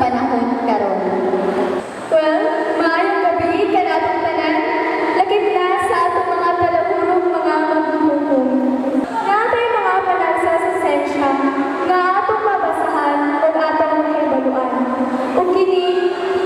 Panahon karon. Well, maayong gabi kanatong tanan, lakip na sa atong mga palahurong mga maghuhukom. Naa tay mga panagsa sa siyensya nga atong mabasahan ug atong mahibaluan. Ug kini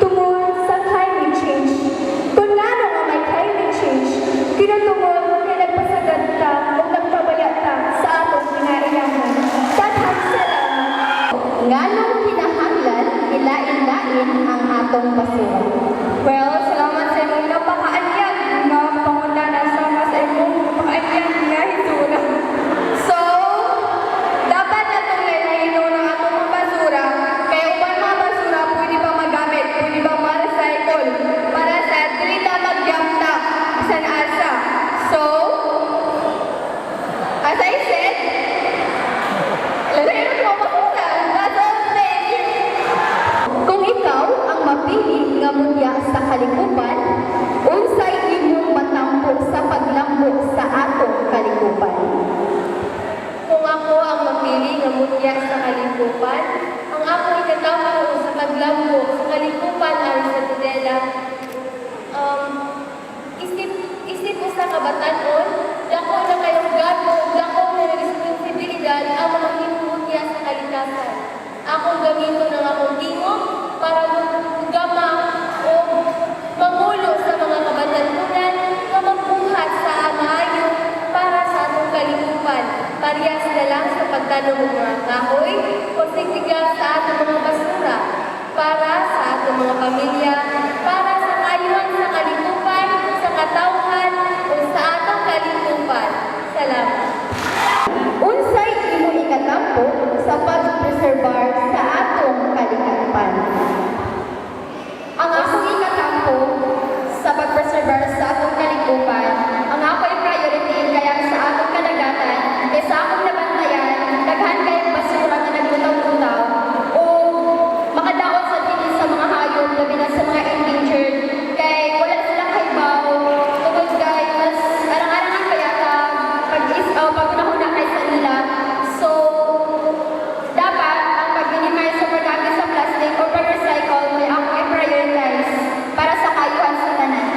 tungod sa climate change. Kung ngano nga may climate change, kinatungod kay nagpasagad ta ug nagpabaya ta sa atong kinaiyahan. Daghang salamat. Nganong kinahanglan ilain-lain ang atong basura? Well, salamat sa imong napakaanyag nga pangutana sama sa imong napakaanyag nga hisura. So, dapat natong lain-lainon ang atong mga basura kay uban mga basura pwede pa magamit, pwede pa ma-recycle para sa dili ta magyamta bisan asa. So, as I said, lain ang mga basura. That's all. Thank you. Kung ikaw ang mapili nga mutya sa kalikupan, unsay imong matampo sa paglambo sa atong kalikupan? Kung ako ang mapili nga mutya sa kalikupan, ang akong ikatampo sa paglambo sa kalikupan ay sa Tudela, isip isip usa ka batan-on, dako na kayong gamo, dako na responsibilidad ang mga mutya sa kalikasan. Akong gamiton ang akong tingog para mugama o mangulo sa mga kabatan-unan nga magbuhat sa maayo para sa atong kalikupan. Parehas na lang sa pagtanom ng mga kahoy o sigdiga sa atong mga basura para sa atong mga pamilya, para sa kaayuhan sa kalikupan, sa katawhan, o sa atong kalikupan. Salamat. Unsay imo ikatampo sa pagpreserbar sa atong kalikupan? Ang akong ikatampo sa pagpreserbar sa atong kalikupan, ang ako priority kaya sa atong kadagatan, kay sa akong nabantayan, daghan kayong basura nga naglutaw-lutaw o makadaot sa dili sa mga hayop, labi na sa mga endangered, kay wala sila kahibaw, tungod kay mas arang-arangan pa yata pag-is o pag-unahuna kay sa nila. So, dapat ang pag-minimize sa paggamit sa plastic or pag-recycle may ako i-prioritize para sa kaayuhan sa tanan.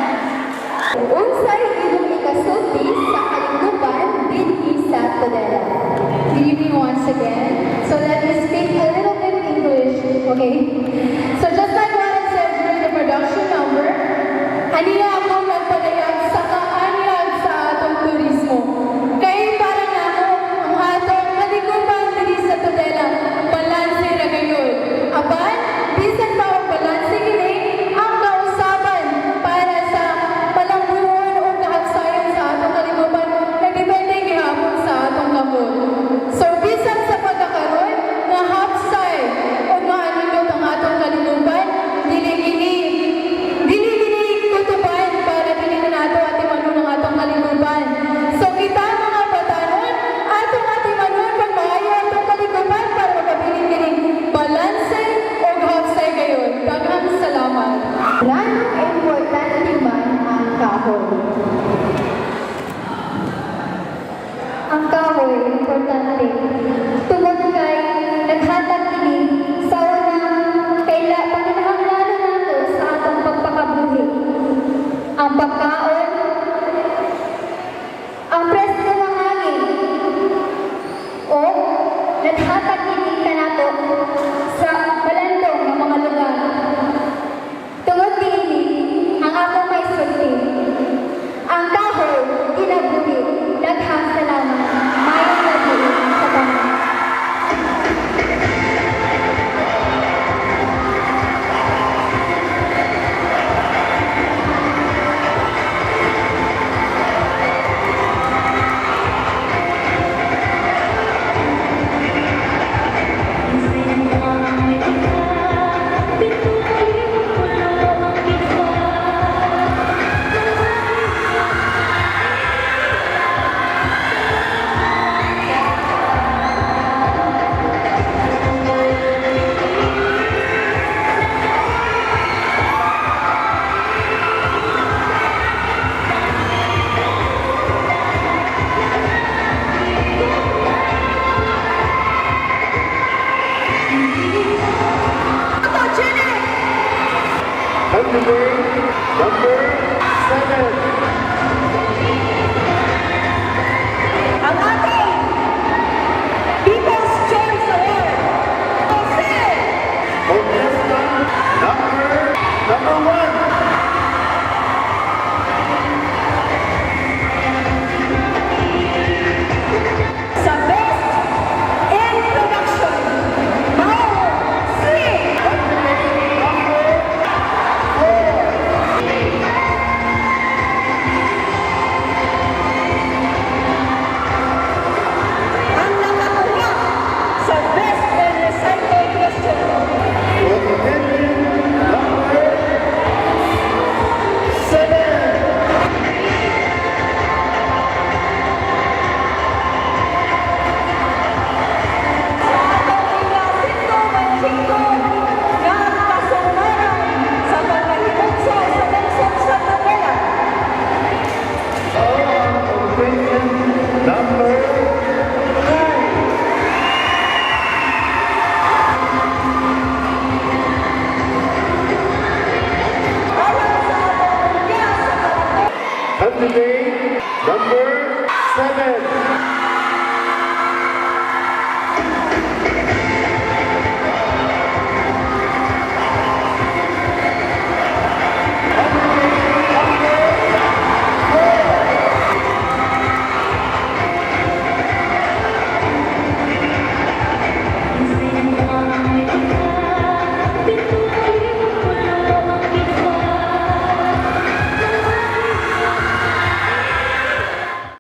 Unsay imong ikasulti sa kalikupan dinhi sa Tudela? Good evening once again. So let me speak a little bit English, okay? So just like what I said during the production number, aniya ako nagpadayag sa kaanyag sa atong turismo. Kay para nako ang atong kalikupan diri sa Tudela, balanse ra gayud. Apan, bisan pa og balanse kini, ang kausaban para sa palambuon o kahagsayon sa atong kalikupan nagdepende gihapon sa atong kamot. So bisan sa pagkakaroon nga hapsay o maanindot ang atong kalikupan, dili kini kutuban para dili na nato atimanon ang atong kalikupan. So kita mga batanon, atong atimanon pag maayo atong kalikupan para mapabilin kini balanse o hapsay gayud. Daghang salamat. Nganong importante man ang kahoy? Ang kahoy, importante. Tungod kay naghatag kini sa unang kaila panginahanglanon nato sa atong pagpakabuhi. Ang pagkaon, ang presko nga hangin, o naghatag kini kanato sa balandong nga mga lugar. Tungod niini, ang akong maisulti, ang kahoy, kinabuhi. Daghang salamat. Maayong gabi sa tanan. Candidate number 7.